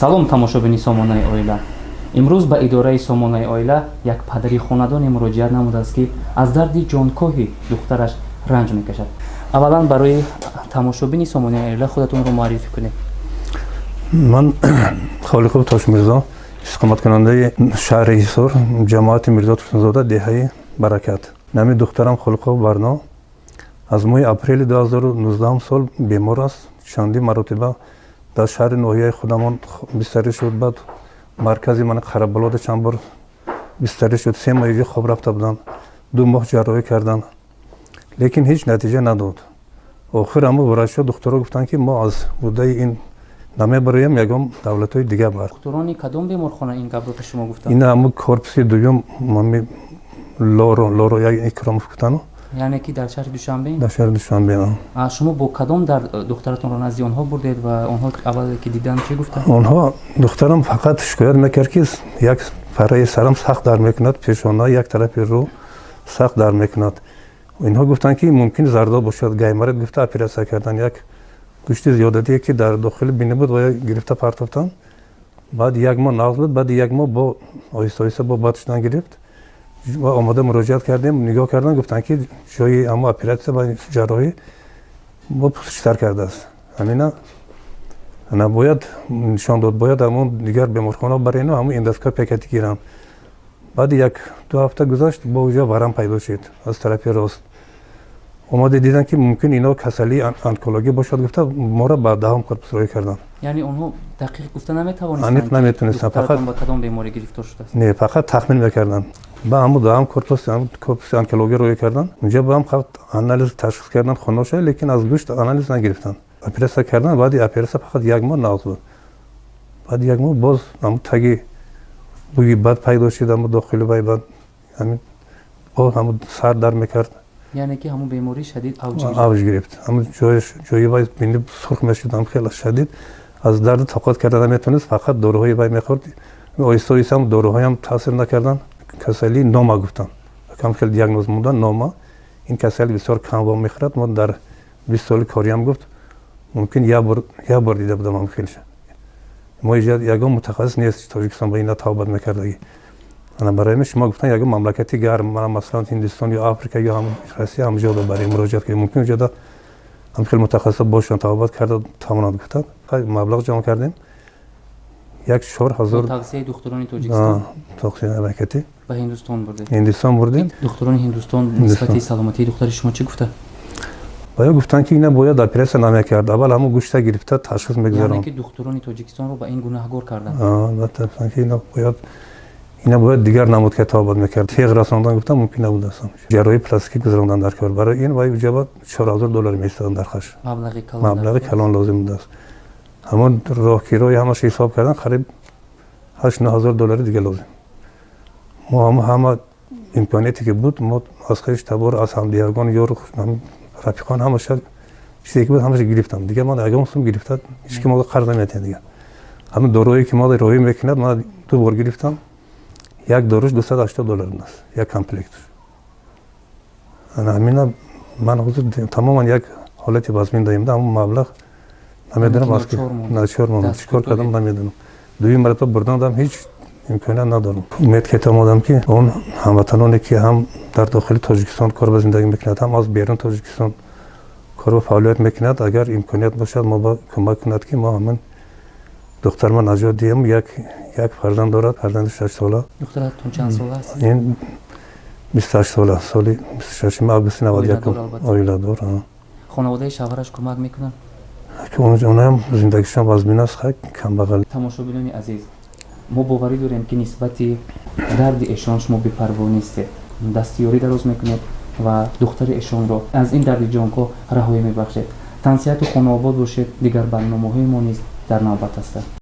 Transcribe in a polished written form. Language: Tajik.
Салом, тамошобини Сомонаи оила. Имрӯз ба идораи Сомонаи оила як падари хонадоне муроҷиат намудааст, ки аз дарди ҷонкоҳи духтараш ранҷ мекашад. Аввалан барои тамошобини Сомонаи оила худатонро муаррифӣ кунед. Ман Холиқов Тошмирзо, истиқоматкунандаи шаҳри Ҳисор, ҷамоати Мирзо Турсунзода, деҳаи Баракат. Нами духтарам Холиқов Барно аз моҳи апрели 2019 сол бемор аст. Чандин маротиба дар шаҳри ноҳияи худамон бистарӣ шуд, баъд маркази ман Қарабалода чанд бор бистарӣ шуд. 3 моҳ иҷо хоб рафта буданд, 2 моҳ ҷарроҳӣ карданд, лекин ҳеҷ натиҷа надод. Охир ҳамо врачҳо, духтуро гуфтанд, ки мо аз уҳдаи ин намебароем, ягон давлатҳои дига бар. Духтурони кадом беморхона ин гапро ба шумо гуфтанд? Ина ҳамо корпуси дуюм, Лоро, Лоро як Икромов гуфтану. Яъне ки дар шаҳри Душанбе? Дар шаҳри Душанбе. Шумо бо кадом дард духтаратонро назди онҳо бурдед ва онҳо аввале ки дидан, чӣ гуфтанд? Онҳо, духтарам фақат шикоят мекард, ки як параи сарам сахт дард мекунад, пешона, як тарафи рӯ сахт дард мекунад. Инҳо гуфтанд, ки мумкин зардоб бошад, гайморит гуфта, оператсия кардан. Як гӯшти зиёдатие, ки дар дохили бинӣ буд, ва гирифта партофтан. Баъд як моҳ нағз буд, баъди як моҳ бо оҳиста оҳиста бо бад шудан гирифт ва омода муроҷиат кардем. Нигоҳ кардан, гуфтанд, ки ҷои ҳамо оператсия ва ҷарроҳӣ бо пусштар кардааст. Ҳамина набояд нишон дод, бояд ҳамон дигар беморхона барену ҳамон эндоскопия кати гиранд. Баъди 1-2 ҳафта гузашт, бо уҷо варам пайдо шуд аз тарафи рост. Омода дидан, ки мумкин ино касалии онкологӣ бошад гуфта, моро ба даҳум корпус роҳӣ карданд. Яъне онҳо дақиқ гуфта наметавонистанд? Аниқ наметонистанд, фақат ба кадом беморӣ гирифтор шудааст? Не, фақат тахмин мекарданд. Ба ҳамун даҳум корпус, корпуси онкология роҳӣ карданд. Унҷа ба ҳам фақат анализ, ташхис карданд хоноша, лекин аз гӯшт анализ нагирифтанд. Оператсия карданд. Баъди оператсия фақат як моҳ нағз буд. Баъди як моҳ боз ҳамун таги бӯи бад пайдо шуд, ҳамун дохили вай, бад ҳамин боз ҳамун сар дар мекард. Яъне ки ҳамун беморӣ шадид авҷ? Авҷ гирифт. Ҳамун ҷои вай бини сурх мешуд, ҳам хеле шадид аз дарду тоқат карда наметавонист. Фақат доруҳои вай мехӯрд. Оҳиста оҳиста ҳам доруҳоям таъсир накарданд. Касалии нома гуфтанд, кам хеле диагноз мондан нома. Ин касали бисёр кам во мехӯрад. Мо дар 20 соли кориам, гуфт, мумкин як бор дида будам. Ҳам хелша мо ягон мутахассис нест Тоҷикистон ба ина табобат мекардагӣ. Ана барои ҳамин шумо гуфтан, ягон мамлакати гарм, масалан Ҳиндистон ё Африка ё ҳам Россия, ҳам ҷода барои муроҷиат кунем, мумкин ҷода ҳам хеле мутахассисо бошанд, табобат карда тавонанд гуфтанд. Маблағ ҷамъ кардем, як 4000. Тавсияи духтурони Тоҷикистон? Тавсияи ҳаракатӣ. Ба Ҳиндустон бурдед? Ҳиндустон бурдем. Духтурони Ҳиндустон нисбати саломатии духтари шумо чӣ гуфта? Баё гуфтанд, ки ина бояд оператсия намекард, аввал ҳамун гӯшта гирифта ташхис мегузарон. Яъне ки духтурони Тоҷикистонро ба ин гунаҳгор карданд? Албатта, гуфтанд, ки ина бояд дигар намуд ки табобат мекард. Теғ расондан гуфтан мумкин набуд аслан. Ҷарроҳии пластикӣ гузарондан дар кор. Барои ин вай уҷаба 4000 доллар меистоданд дар хаш. Маблағи калон. Маблағи калон лозим будааст. Ҳамон роҳкирои ҳамаша ҳисоб кардан, қариб 8-9 ҳазор доллари дига лозим. Мо ҳама имконияте ки буд, мо аз хеш табор, аз ҳамдиягон, ёру рафиқон, ҳамаша чизе ки буд, ҳамаша гирифтам. Дигар ман ягон сум гирифта, ҳеч ки моро қарз наметиҳад. Дигар ҳамин дороие ки моро роҳӣ мекунад, ман ду бор гирифтам. Як доруш 280 доллар будааст, як комплектш. Ана ҳамина ман ҳозир тамоман як ҳолати вазмин даем. Ҳамон маблағ намедонам, аз начор мондам, чӣ кор кардам, намедонам. Дуюм маротиба бурдандам, ҳеҷ имконият надорам. Умед кетам одам, ки он ҳамватаноне, ки ҳам дар дохили Тоҷикистон кор ба зиндагӣ мекунад, ҳам аз берун Тоҷикистон кор ба фаъолият мекунад, агар имконият бошад, мо ба кӯмак кунад, ки мо ҳамин духтарма наҷот диҳем. Як фарзанд дорад, фарзанди 6 сола. Духтаратон чанд сола аст? Ин 28 сола, соли 26-уми августи 91. Оиладор. Хонаводаи шавҳараш кӯмак мекунанд? Онаам зиндагишон вазмин аст, хай, камбағал. Тамошобинони азиз, мо боварӣ дорем, ки нисбати дарди эшон шумо бепарво нестед, дастиёрӣ дароз мекунед ва духтари эшонро аз ин дарди ҷонкоҳ раҳоӣ мебахшед. Тансиҳату хонаобод бошед. Дигар барномаҳои мо низ дар навбат ҳастанд.